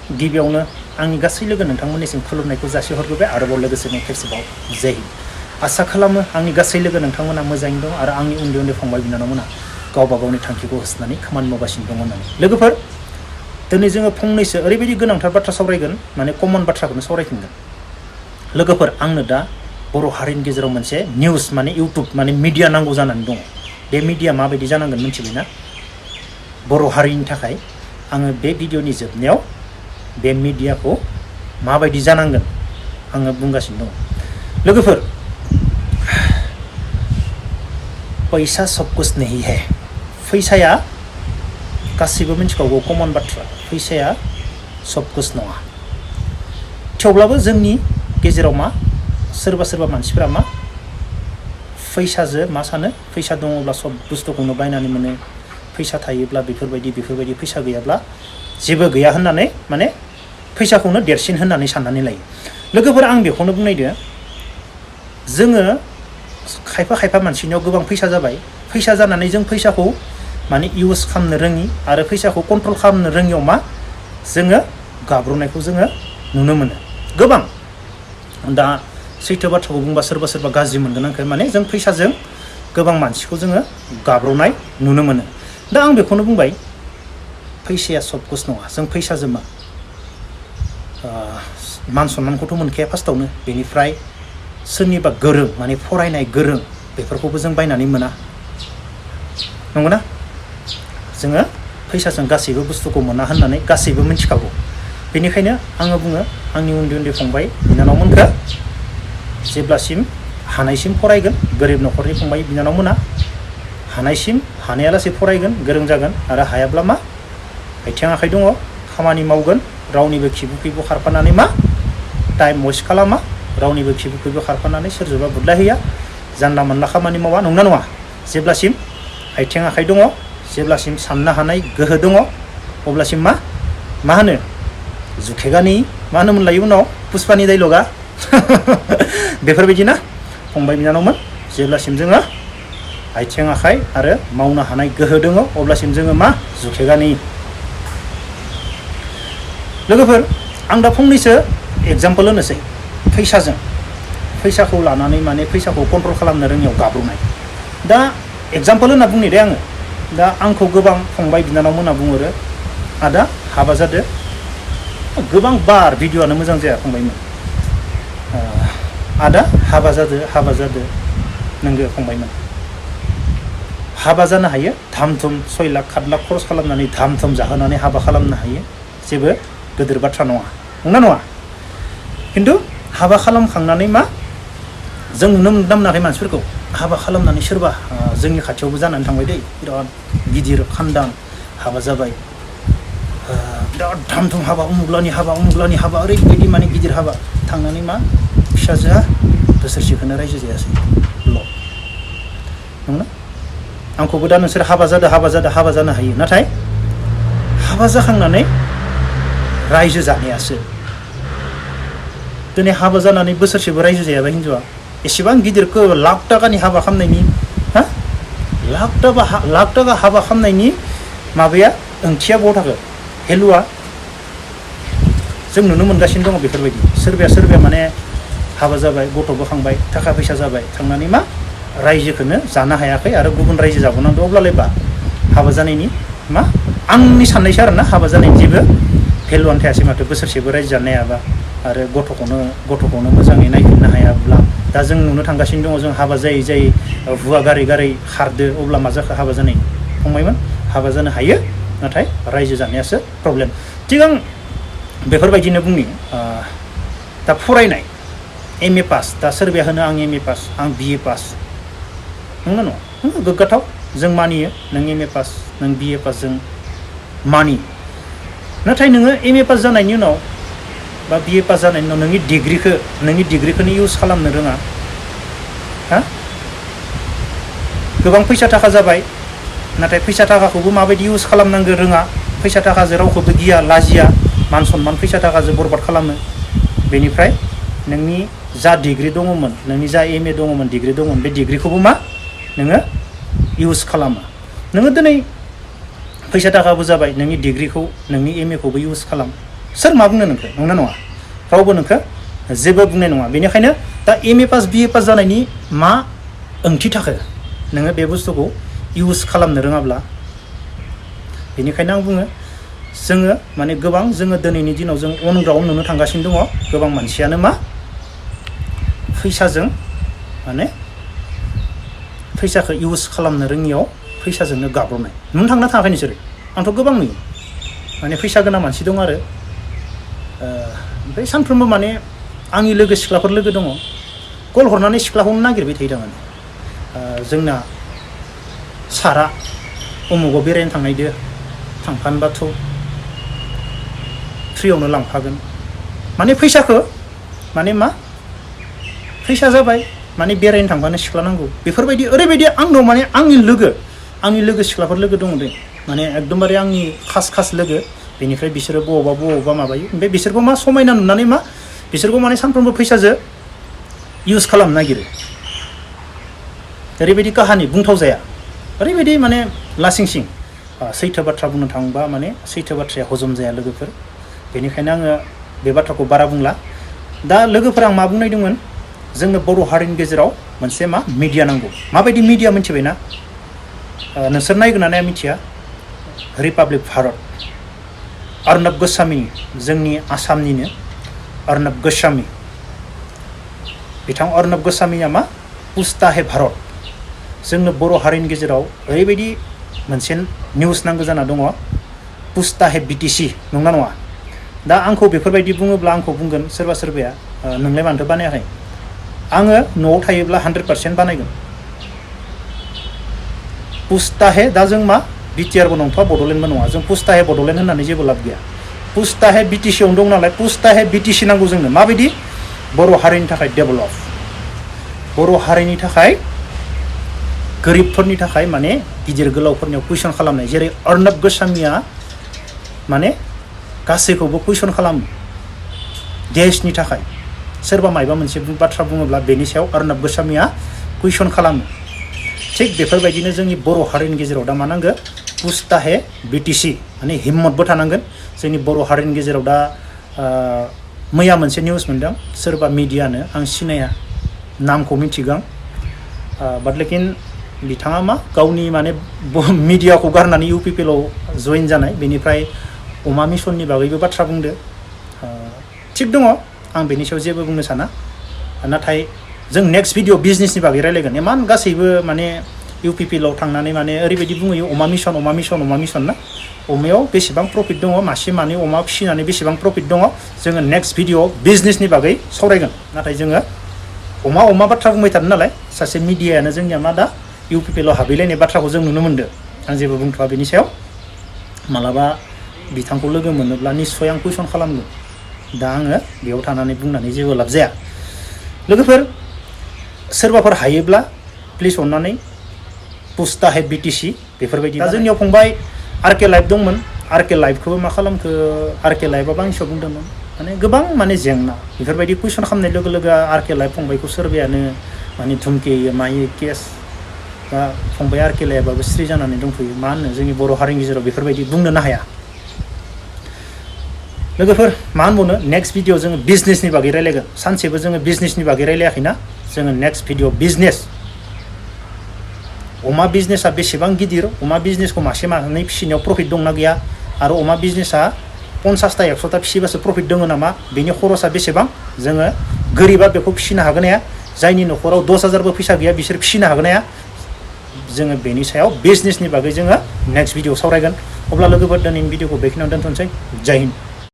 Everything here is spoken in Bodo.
गिबियावनो आंनि गासै लोगो नोंथांमोननिसिम खुलुमनायखौ जासिहरग्रोबाय आरोबाव लोगोसेनो खेबसेबाव जय हिन्द। आसा खालामो आंनि गासै लोगो नोंथांमोना मोजाङैनो दं आरो आंनि उन्दै उन्दै फंबाय बिनानावमोना गावबा गावनि थांखिखौ होसोनानै खामानि मावगासिनो दं होननानै। लोगोफोर, दिनै जोङो फंनैसो ओरैबायदि गोनांथार बाथ्रा सावरायगोन, माने कमन बाथ्राखौनो सावरायफिनगोन। लोगोफोर, आंनो दा बर' हारिनि गेजेराव मोनसे निउस माने इउटुब माने मिडिया नांगौ जानानै दङ। बे मिडिया माबायदि जानांगोन मिथिबायना? बर' हारिनि थाखाय आङो बे भिडिअनि जोबनायाव बे मिडियाखौ माबायदि जानांगोन आङो बुंगासिनो दङ। लोगोफोर, पैसा सब कुछ नहीं है। फैसाया गासैबो मिथिखागौ, कमन बाथ्रा। फैसाया सब कुछ नङा। थेवब्लाबो जोंनि गेजेराव मा सोरबा सोरबा मानसिफोरा मा फैसाजों मा सानो, फैसा दङब्ला सब बुस्थुखौनो बायनानै मोनो, फैसा थायोब्ला बेफोरबायदि फैसा गैयाब्ला जेबो गैया होननानै माने फैसाखौनो देरसिन होननानै साननानै लायो। लोगोफोर, आं बेखौनो बुंनायदो, जोङो खायफा मानसिनियाव गोबां फैसा जाबाय, फैसा जानानै जों फैसाखौ माने इउज खालामनो रोङि आरो फैसाखौ कन्ट्रल खालामनो रोङियाव मा जोङो गाब्र'नायखौ जोङो नुनो मोनो गोबां। दा सैथो बाथ्राखौ बुंबा सोरबा गाज्रि मोनगोन आंखौ, माने जों फैसाजों गोबां मानसिखौ जोङो गाब्र'नाय नुनो मोनो। दा आं बेखौनो बुंबाय, फैसाया सब कुछ नङा। जों फैसाजों मा मान सन्मानखौथ' मोनखाया फार्स्टआवनो, बेनिफ्राय सोरनिबा गोरों माने फरायनाय गोरों बेफोरखौबो जों बायनानै मोना, नंगौना? जोङो फैसाजों गासैबो बुस्थुखौ मोना होननानै गासैबो मिथिखागौ। बेनिखायनो आङो बुङो, आंनि उन्दै उन्दै फंबाय बिनानावमोनखौ जेब्लासिम हानायसिम फरायगोन, गोरिब न'खरनि फंबाय बिनानावमोना हानायसिम हानायालासे फरायगोन, गोरों जागोन, आरो हायाब्ला मा आथिं आखाइ दङ, खामानि मावगोन, रावनिबो खिबु खारफानानै मा टाइम वेस्ट खालामा, रावनिबो खिबु खारफानानै सोरजोंबा बुदलायहैया, जानला मोनला खामानि मावा, नंना नङा? जेब्लासिम आथिं आखाइ दङ, जेब्लासिम साननो हानाय गोहो दङ, अब्लासिम मा होनो जुखेगानि मा होनोमोनलाय उनाव पुष्पानि डाइलगा बेफोरबायदि ना फंबाय बिनानावमोन। जेब्लासिम जोङो आथिं आखाइ आरो मावनो हानाय गोहो दङ, अब्लासिम जोङो मा जुखेगानि। लोगोफोर, आं दा फंनैसो एग्जाम्पल होनोसै फैसाखौ लानानै माने फैसाखौ कन्ट्रल खालामनो रोङियाव गाब्र'नाय। दा एग्जाम्पल होनना बुंनि दे आङो। दा आंखौ गोबां फंबाय बिनानावमोनहा बुङो, आदा हाबा जादो। गोबां बार भिडिअ'आनो मोजां जाया फंबायमोन। आदा हाबा जादो। नोंगो फंबायमोन, हाबा जानो हायो, धाम धुम 6 लाख 7 लाख खरस खालामनानै धाम धुम जाहोनानै हाबा खालामनो हायो, जेबो गिदिर बाथ्रा नङा, नंना नङा? खिन्थु हाबा खालामखांनानै मा जों नुनो मोनाखै मानसिफोरखौ हाबा खालामनानै सोरबा जोंनि खाथियावबो जानानै थांबाय दै, बिराद गिदिर खान्दां हाबा जाबाय, बिराद धाम धुम हाबा, उमुगलानि हाबा ओरैबायदि माने गिदिर हाबा थांनानै मा फिसाजोआ बोसोरसेखौनो रायजो जायासै ल', नंगौना? आंखौबो दा नोंसोर हाबा जानो हायो, नाथाय हाबा जाखांनानै रायजो जानायासो। दिनै हाबा जानानै बोसोरसेबो रायजो जायाबा हिन्जावआ एसेबां गिदिरखौ लाख थाखानि हाबा खालामनायनि लाख थाखा हाबा खालामनायनि माबाया ओंथिया बहा थाखो, भेलुआ? जों नुनो मोनगासिनो दङ बेफोरबायदि। सोरबाया माने हाबा जाबाय, गथ' बोखांबाय, थाखा फैसा जाबाय, थांनानै मा रायजोखौनो जानो हायाखै आरो गुबुन रायजो जाबावनांगौ। अब्लालाय हाबा जानायनि मा आंनि साननायसो आरोना, हाबा जानायनि जेबो भेलुआनो थायासै माथो, बोसोरसेबो रायजो जानो हायाबा आरो गथ'खौनो मोजाङै नायफिननो हायाब्ला। दा जों नुनो थांगासिनो दङ, जों हाबा जायै हुवा गारै खारदो, अब्ला मा जाखो हाबा जानाय फंबायमोन? हाबा जानो हायो, नाथाय रायजो जानायासो प्रब्लेम। थिग आं बेफोरबायदिनो बुंनि, दा फरायनाय MA पास, दा सोरबाया होनो आं MA पास, आं BA पास, नंगौ नङा? गोग्गाथाव, जों मानियो, नों MA पास, नों BA पास, जों मानियो। नाथाय नोङो MA पास जानायनि उनाव बा BA पास जानायनि उनाव नोंनि डिग्रिखौनो इउज खालामनो रोङा, गोबां फैसा थाखा जाबाय, नाथाय फैसा थाखाखौबो माबायदि इउज खालामनांगौ रोङा, फैसा थाखाजों रावखौबो गिया, लाजिया, मान सन्मान फैसा थाखाजों बरबाद खालामो। बेनिफ्राय नोंनि जा डिग्रि दङमोन, नोंनि जा MA दङमोन, डिग्रि दङमोन, बे डिग्रिखौबो मा नोङो इउज खालामा। नोङो दिनै फैसा थाखाबो जाबाय, नोंनि डिग्रिखौ, नोंनि MA खौबो इउज खालाम, सोर मा बुंनो नोंखो नंना नङा रावबो नोंखो जेबो बुंनाय नङा बेनिखायनो दा M A pass B A pass जानायनि मा ओंथि थाखो नोङो बे बुस्थुखौ इउज खालामनो रोङाब्ला बेनिखायनो आं बुङो जोङो माने गोबां जोङो दिनैनि दिनाव जों अन ग्राउन्ड नुनो थांगासिनो दङ गोबां मानसियानो मा फैसाजों माने फैसाखौ इउज खालामनो रोङियाव फैसाजोंनो गाब्रबनाय नुनो थांना थाङाखै नोंसोरो आंथ' गोबां नुयो माने फैसा गोनां मानसि दं आरो ओमफ्राय सानफ्रोमबो माने आंनि लोगो सिख्लाफोर लोगो दङ कल हरनानै सिख्लाखौनो नागिरबाय थायो थारमाने जोंना सारा उमुगाव बेरायनो थांनायदो थांफानोबाथ' फ्रियावनो लांफागोन माने फैसाखौ माने मा फैसा जाबाय माने बेरायनो थांबानो सिख्ला नांगौ बेफोरबायदि ओरैबायदि आंनाव माने आंनि लोगो सिख्लाफोर लोगो दङ दे माने एकदमबारे आंनि खास लोगो बेनिफ्राय बिसोरो बबावबा माबायो ओमफ्राय बिसोरखौ मा समायना नुनानै मा बिसोरखौ माने सानफ्रोमबो फैसाजों इउज खालामनो नागिरो ओरैबायदि काहानि बुंथाव जाया ओरैबायदि माने लासिंसिं सैथो बाथ्रा बुंनो थाङोबा माने सैथो बाथ्राया हजम जाया लोगोफोर बेनिखायनो आङो बे बाथ्राखौ बारा बुंला दा लोगोफोर आं मा बुंनायदोंमोन जोंनो बर' हारिनि गेजेराव मोनसे मा मिडिया नांगौ माबायदि मिडिया मिथिबायना नोंसोर नायगोन ना नाया मिथिया रिपाब्लिक भारत अर्नब गोस्वामी जोंनि आसामनिनो अर्नब गोस्वामी बिथां अर्नब गोस्वामीया मा पुस्ता हे भारत जोंनो बर' हारिनि गेजेराव ओरैबायदि मोनसे निउस नांगौ जाना दङ पुस्ता हे बिटिसि नंना नङा दा आंखौ बेफोरबायदि बुङोब्ला आंखौ बुंगोन सोरबाया नोंलाय मानोथो बानायाखै आङो न'आव थायोब्ला 100% बानायगोन पुस्ता हे दा जों मा बिटिआरबो नंथ'आ बड'लेण्डबो नङा जों पुस्ता हे बड'लेण्ड होननानै जेबो लाब गैया पुस्ता हे बिटिसियावनो दं नालाय पुस्ता हे बिटिसि नांगौ जोंनो माबायदि बर' हारिनि थाखाय डेभेलप बर' हारिनि थाखाय गोरिबफोरनि थाखाय माने गिदिर गोलावफोरनियाव कुइसन खालामनाय जेरै अर्नब गोस्वामीया माने गासैखौबो कुइसन खालामो देशनि थाखाय सोरबा मायबा मोनसे बाथ्रा बुङोब्ला बेनि सायाव अर्नब गोस्वामीया कुइसन खालामो थिग बेफोरबायदिनो जोंनि बर' हारिनि गेजेराव दा मा नांगौ पुस्ता हे बिटिसि माने हिम्मतबो थानांगोन जोंनि बर' हारिनि गेजेराव दा मैया मोनसे निउस मोनदों सोरबा मिडियानो आं सिनाया नामखौ मिथिगौ बाट लेकिन बिथाङा मा गावनि माने मिडियाखौ गारनानै इउपिपिएलआव जइन जानाय बेनिफ्राय अमा मिसननि बागैबो बाथ्रा बुंदो थिग दङ आं बेनि सायाव जेबो बुंनो साना नाथाय जों नेक्स्ट भिडिअ बिजनेसनि बागै रायलायगोन इमान गासैबो माने इउपिपिएलआव थांनानै माने ओरैबायदि बुङो अमा मिसन ना अमायाव बेसेबां प्रफिट दङ मासे मानै अमा फिसिनानै बेसेबां प्रफिट दङ जोङो नेक्स्ट भिडिअ बिजनेसनि बागै सावरायगोन नाथाय जोङो अमा बाथ्रा बुंबाय थादों नालाय सासे मिडियायानो जोंनिया मा दा इउपिपिएलआव हाबैलायनाय बाथ्राखौ जों नुनो मोन्दों आं जेबो बुंथ'वा बेनि सायाव मालाबा बिथांखौ लोगो मोनोब्ला निस्सय आं कुइसन खालामगोन दा आङो बेयाव थानानै बुंनानै जेबो लाब जाया लोगोफोर सोरबाफोर हायोब्ला प्लिज अननानै पुस्ता हे बिटिसि बेफोरबायदि दा जोंनियाव फंबाय आरके लाइफ दंमोन आरके लाइफखौबो मा खालामखो आरके लाइफआबो आं सिगाङाव बुंदोंमोन माने गोबां माने जेंना बेफोरबायदि कुइसन खालामनाय लोगो लोगो आरके लाइफ फंबायखौ सोरबायानो माने धुमखि होयो मायो केस दा फंबाय आरके लाइफआबो स्रि जानानै दंफैयो मा होनो जोंनि बर' हारिनि गेजेराव बेफोरबायदि बुंनोनो हाया लोगोफोर मा होनबावनो नेक्स्ट भिडिअ जोङो बिजनेसनि बागै रायलायगोन सानसेबो जोङो बिजनेसनि बागै रायलायाखैना जोङो नेक्स्ट भिडिअ बिजनेस अमा बिजनेसा बेसेबां गिदिर अमा बिजनेसखौ मासे मानै फिसिनायाव प्रफिट दंना गैया आरो अमा बिजनेसा 50टा 100टा फिसिबासो प्रफिट दङ नामा बेनि खरसा बेसेबां जोङो गोरिबा बेखौ फिसिनो हागोन हाया जायनि न'खराव 10,000बो फैसा गैया बिसोर फिसिनो हागोन हाया जोङो बेनि सायाव बिजनेसनि बागै जोङो नेक्स्ट भिडिअ सावरायगोन अब्ला लोगोफोर दिनैनि भिडिअखौ बेखिनियावनो दोनथ'नोसै जय हिन्द